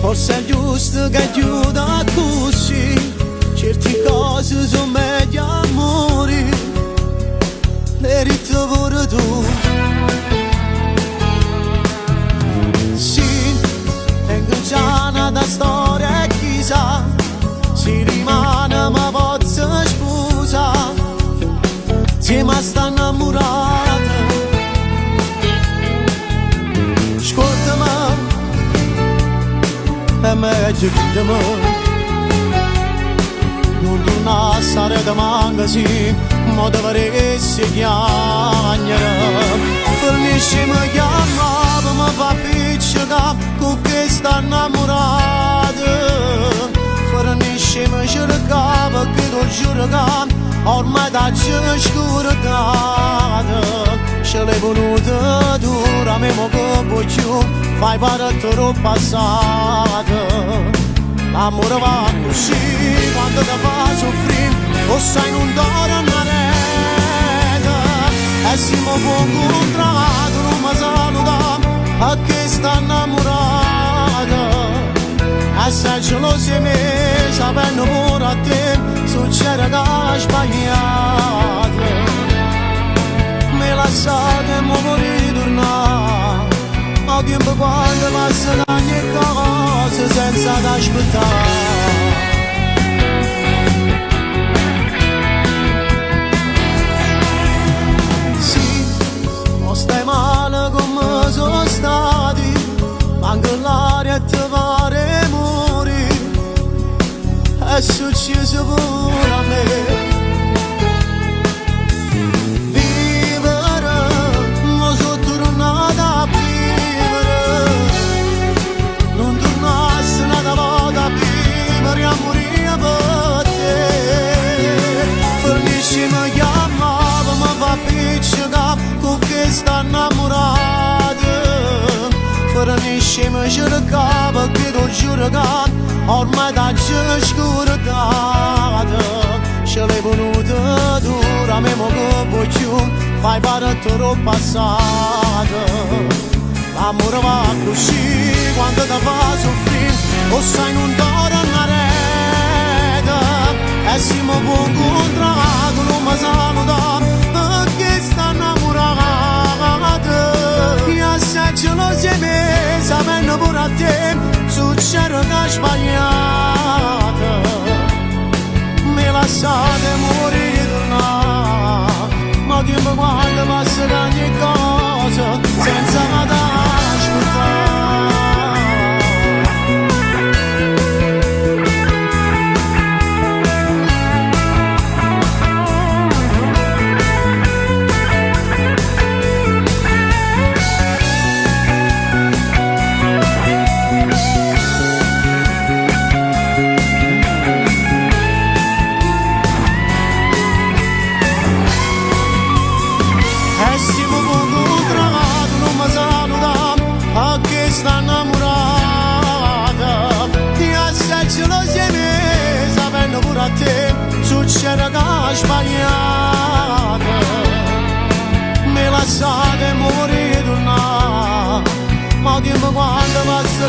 Forse è giusto che chiuda così, certe cose sono meglio a morire, le ritto pure tu. Sì, tengo già una storia e chissà, si rimane ma posso sposare, sì ma sta innamorata. Ascoltami, è meglio che me non tornassare da manca sì, ma dovresti chiamare. Fornisci mi chiamava, mi fa piccica con che sta innamorata. Fornisci mi cercava che ti giuro che ormai da scordata. Ce l'hai voluta dura, me mo che vuoi più, fai parte del passato. L'amore va così, quando ti fa soffrire, o sai non tornare. E se mi può incontrare, non mi saluta, a che sta innamorata. E se ce lo sei me, sapendo pure a te, succede che ho sbagliato. Mi lasciate e mi vorrei ritornare, ma tempo quando passa ogni cosa senza aspettare. Sì, non stai male come sono stati, manca l'aria e ti pare morire. È successo pure a me. Vivere, ma sono tornata a vivere. Non tornasse una volta a vivere, a morire per te. Fornisci mi chiamava, mi fa piccica con che sta innamorata. Fornisci mi cercava che ti giuro che ormai da scordata. Ce l'hai voluta dura, me mo che vuoi più, fai parte del passato. L'amore va così, quando ti fa soffrire, o sai non tornare. E se mi può incontrare, non mi saluta, perché sta innamorata. E se ce lo sei me, sapendo pure a te, succede che ho sbagliato. Mi lasciate morire tornare, ma tempo quando passa ogni cosa, senza aspettare. E se mi può incontrare, non mi saluta, a che sta innamorata. E se ce lo sei me, sapendo pure a te, succede che ho sbagliato. Mi lasciate morire tornare, ma tempo quando passa